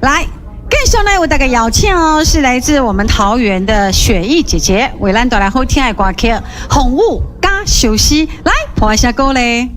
來，繼續呢，為大家邀請哦，是來自我們桃園的雪藝姐姐，為咱帶來好聽的歌曲《風雨佮相思》，來，伴一下歌咧。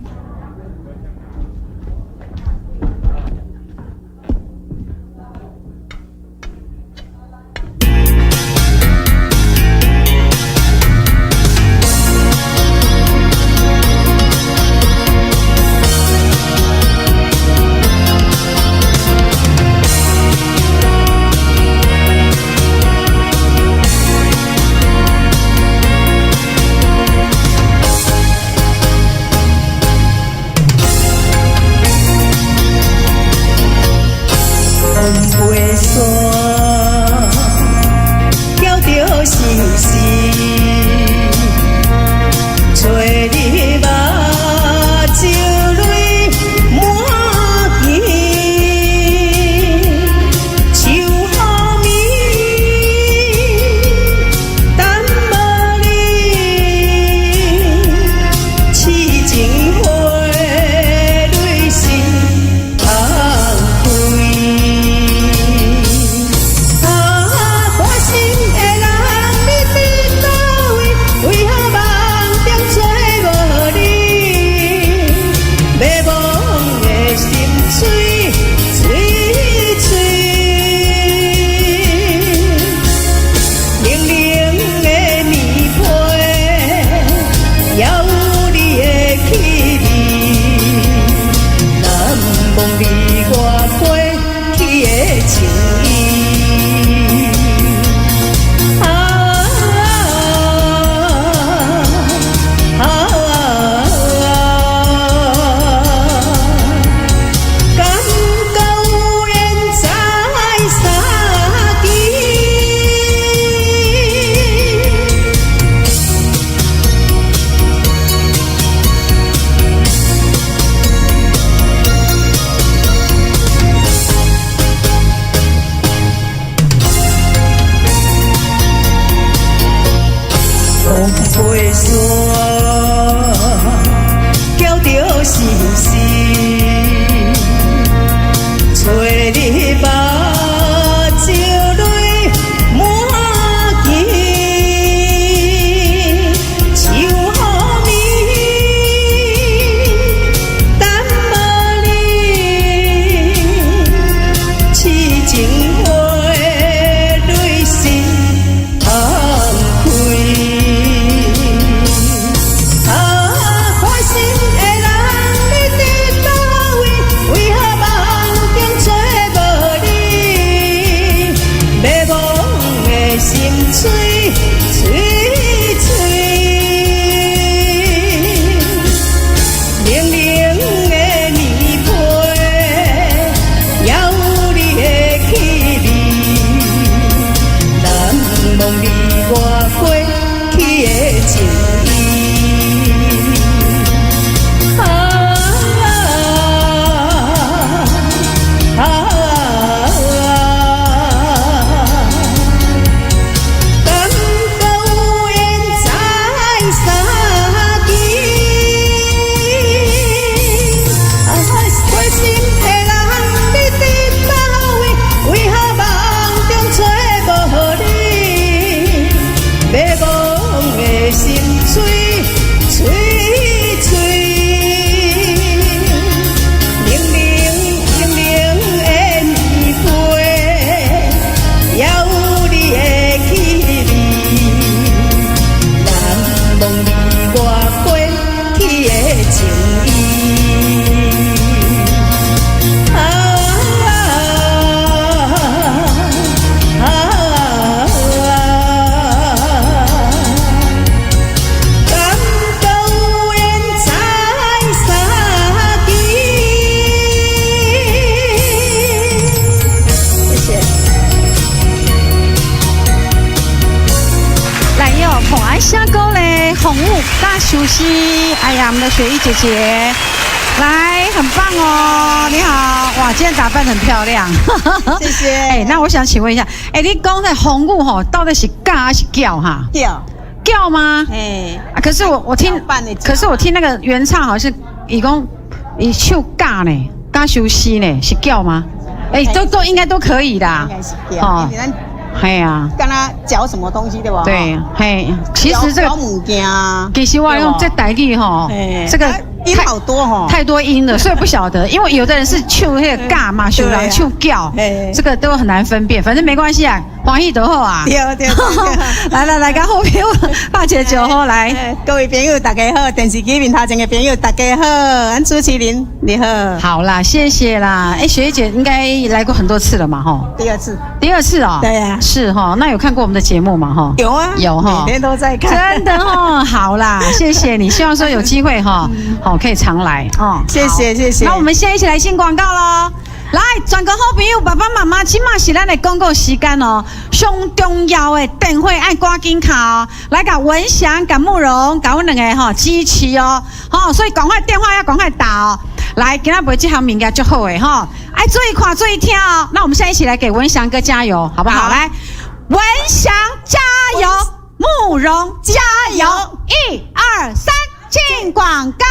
風雨佮相思，哎呀，我們的雪藝姐姐，來，很棒哦！你好，哇，今天打扮很漂亮，謝謝。哎，那我想請問一下，哎，你講的風雨吼，到底是佮還是攪哈？攪，攪嗎？哎，啊，可是我聽那個原唱好像是伊講伊唱佮呢，佮相思呢，是攪嗎？哎，都應該都可以的。應該是對啊，因為咱嘿啊，敢若嚼什麼東西對無？對，嘿，其實這個嚼物件，其實我用這台語吼，這個音好多吼，太多音了，所以不曉得，因為有的人是唱彼個咬嘛，有人唱叫，這個都很難分辨。反正沒關係啊，歡喜就好啊。對對對，來來來，共好朋友拍一個招呼來。各位朋友大家好，電視機面頭前的朋友大家好，阮主持人你好。好啦，謝謝啦。哎，雪姐應該來過很多次了嘛，吼。第二次。第二次哦。對啊。是哈，那有看過我們的節目嗎？哈。有啊。有哈。每天都在看。真的哦，好啦，謝謝你，希望說有機會哈，好可以常來哦。謝謝謝謝。那我們現在一起來進廣告嘍。來，全國好朋友爸爸媽媽，這馬是咱的廣告時間哦。上重要的電話愛趕緊敲哦，來共文祥、共慕容、共阮兩个吼支持哦，吼，所以趕快電話要趕快打哦。來，今仔賣這項物件足好的吼，愛注意看，注意聽哦。那我們現在一起來給文祥哥加油，好不好？來，文祥加油，慕容加油，一二三，進廣告。